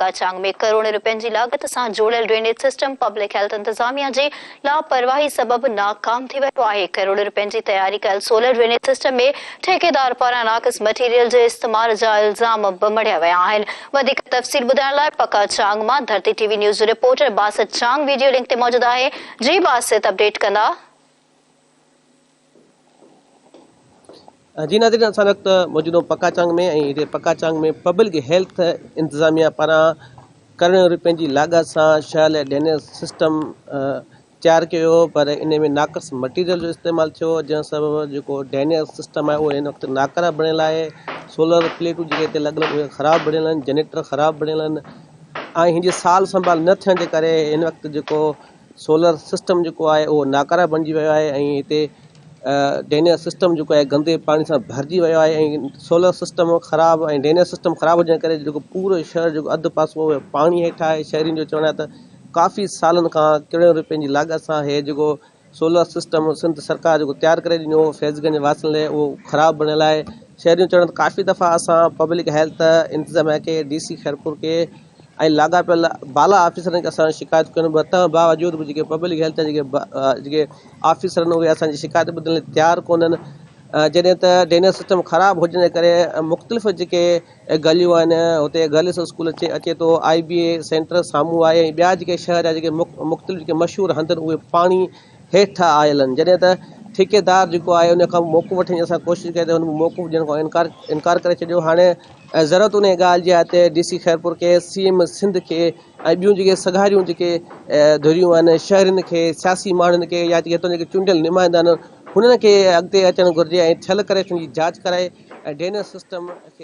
ڪاچانگ ۾ ڪروڙين رپين جي لاڳت سان جوڙيل ڊرينيج سسٽم پبلڪ هيلٿ انتظاميا جي لاپرواهي سبب ناڪام ٿي ويو آهي. ڪروڙين رپين جي تياري ڪيل سولر ڊرينيج سسٽم ۾ ٺيڪيدار پاران ناقص مٽيريل جي استعمال جا الزام به مڙهيا ويا آهن. وڌيڪ تفصيل ٻڌائڻ لاء پڪاچانگ مان ڌرتي ٽي وي نيوز جو reporter Basit Chang video link تي موجود آهي. جي باسط اپڊيٽ ڪندا. جي ناظرين اسان وقت موجود آهيون پڪاچانگ ۾ ۽ هتي پڪاچانگ ۾ پبلڪ هيلٿ انتظاميا پاران ڪروڙين روپين جي لاڳت سان شهر لاء ڊرينيج سسٽم تيار ڪيو ويو پر ان ۾ ناقص مٽيريل جو استعمال ٿيو جنهن سبب جيڪو ڊرينيج سسٽم آهي اهو هن وقت ناڪاره بڻيل آهي سولر پليٽون جيڪي هتي لڳل آهن اهي خراب بڻيل آهن جنريٽر خراب بڻيل آهن ۽ هن جي سال سنڀال نه ٿيڻ جي ڪري هن وقت جيڪو سولر سسٽم جيڪو آهي اهو ناڪاره بڻجي ويو آهي ۽ هتي ڊرينيج سسٽم جيڪو آهي گندي پاڻي سان ڀرجي ويو آهي ۽ سولر سسٽم خراب ۽ ڊرينيج سسٽم خراب هجڻ ڪري جيڪو پورو شهر جيڪو اڌ پاسو اهو پاڻي هيٺ آهي شهرين جو چوڻ آهي ته ڪافي سالن کان ڪروڙين روپين جي لاڳت سان هي جيڪو سولر سسٽم سنڌ سرڪار جيڪو تيار ڪري ڏنو هو فيض گنج واسين لاء اهو خراب بڻيل آهي شهرين جو چوڻ آهي ته ڪافي دفعا اسان پبلڪ هيلٿ انتظاميا کي ڊي سي خيرپور کي ۽ لاڳاپيل بالا آفيسرن کي اسان شڪايت ڪيون پر تنهن باوجود به جيڪي پبلڪ هيلٿ جا جيڪي جيڪي آفيسر آهن اهي اسان جي شڪايت ٻڌڻ لاء تيار ڪونهن جڏهن ته ڊرينيج سسٽم خراب هجڻ جي ڪري مختلف جيڪي گليون آهن اتي گرلس اسڪول اچي اچي ٿو آء بي اي سينٽر سامهون آهي ۽ ٻيا جيڪي شهر جا جيڪي مختلف جيڪي مشهور هنڌ آهن اهي پاڻي هيٺ آيل آهن جڏهن ته ٺيڪيدار جيڪو آهي ان کان موقف وٺڻ جي اسان ڪوشش ڪئي ته هن موقف ڏيڻ کان انڪار انڪار ڪري ڇڏيو هاڻي ۽ ضرورت انهيء ڳالهه جي آهي ته ڊي سي خيرپور کي، سي ايم سنڌ کي ۽ ٻيون جيڪي سگهاريون جيڪي ڌريون آهن، شهرين کي، سياسي ماڻهن کي يا جيڪي هتان جيڪي چونڊيل نمائندا آهن، هنن کي اڳتي اچڻ گهرجي ۽ ٿيل ڪرپشن جي جاچ ڪرائي ۽ ڊرينيج سسٽم کي.